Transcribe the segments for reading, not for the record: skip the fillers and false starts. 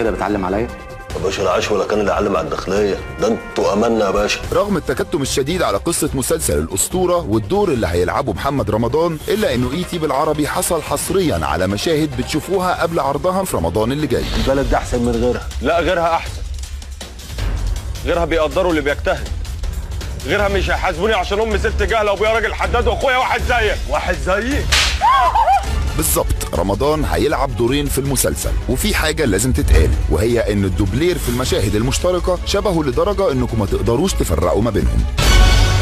كده بتعلم عليا؟ يا باشا العاش ولا كان اللي علم على الداخلية، ده انتوا املنا يا باشا. رغم التكتم الشديد على قصة مسلسل الاسطوره والدور اللي هيلعبه محمد رمضان، الا انه ET بالعربي حصل حصريا على مشاهد بتشوفوها قبل عرضها في رمضان اللي جاي. البلد ده احسن من غيرها. لا غيرها احسن، غيرها بيقدروا اللي بيجتهد، غيرها مش هيحاسبوني عشان امي ست جهله وابويا راجل حداد واخويا واحد زيك. واحد زيي بالظبط. رمضان هيلعب دورين في المسلسل، وفي حاجة لازم تتقال، وهي ان الدوبلير في المشاهد المشتركة شبهه لدرجة انكم ما تقدروش تفرقوا ما بينهم.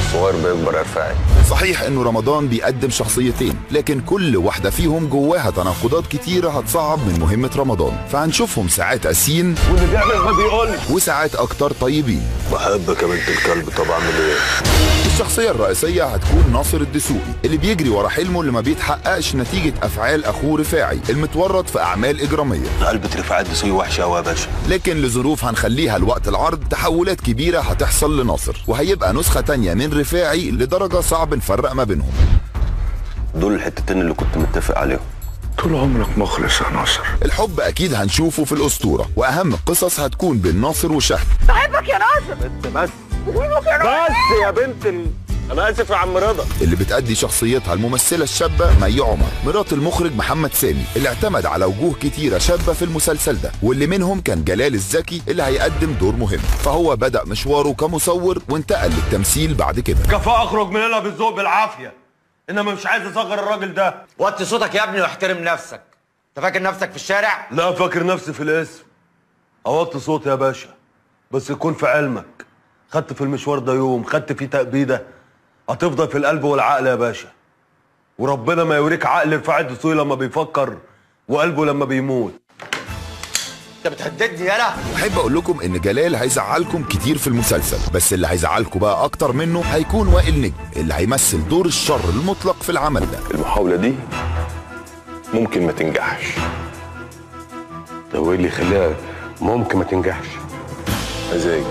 الصغير بيكبر يا رفاعي. صحيح انه رمضان بيقدم شخصيتين، لكن كل واحدة فيهم جواها تناقضات كتيرة هتصعب من مهمة رمضان، فهنشوفهم ساعات قاسيين واللي بيعمل ما بيقولش، وساعات اكتر طيبين. بحبك يا بنت الكلب، طب اعمل ايه؟ الشخصية الرئيسية هتكون ناصر الدسوقي اللي بيجري ورا حلمه اللي ما بيتحققش نتيجة أفعال أخوه رفاعي المتورط في أعمال إجرامية. قلبة رفاعي الدسوقي وحشة أوي يا باشا. لكن لظروف هنخليها لوقت العرض تحولات كبيرة هتحصل لناصر، وهيبقى نسخة تانية من رفاعي لدرجة صعب نفرق ما بينهم. دول الحتتين اللي كنت متفق عليهم. طول عمرك مخلص يا ناصر. الحب أكيد هنشوفه في الأسطورة، وأهم القصص هتكون بين ناصر وشهد. بحبك يا ناصر. بس بس يا بنت انا اسف يا عم رضا. اللي بتأدي شخصيتها الممثلة الشابة مي عمر، مرات المخرج محمد سامي اللي اعتمد على وجوه كتيرة شابه في المسلسل ده، واللي منهم كان جلال الزكي اللي هيقدم دور مهم، فهو بدأ مشواره كمصور وانتقل للتمثيل بعد كده. كفاءة اخرج من هنا بالذوق بالعافية، انما مش عايز اصغر الراجل ده. وطي صوتك يا ابني واحترم نفسك. انت فاكر نفسك في الشارع؟ لا فاكر نفسي في الاسم. اوطي صوتي يا باشا، بس يكون في علمك خدت في المشوار ده يوم، خدت فيه تأبيدة هتفضل في القلب والعقل يا باشا. وربنا ما يوريك عقل رفاعي الدسوقي لما بيفكر وقلبه لما بيموت. انت بتهددني يالا. احب اقول لكم ان جلال هيزعلكم كتير في المسلسل، بس اللي هيزعلكم بقى اكتر منه هيكون وائل نجم اللي هيمثل دور الشر المطلق في العمل ده. المحاولة دي ممكن ما تنجحش. ده هو اللي يخليها ممكن ما تنجحش؟ مزاجي.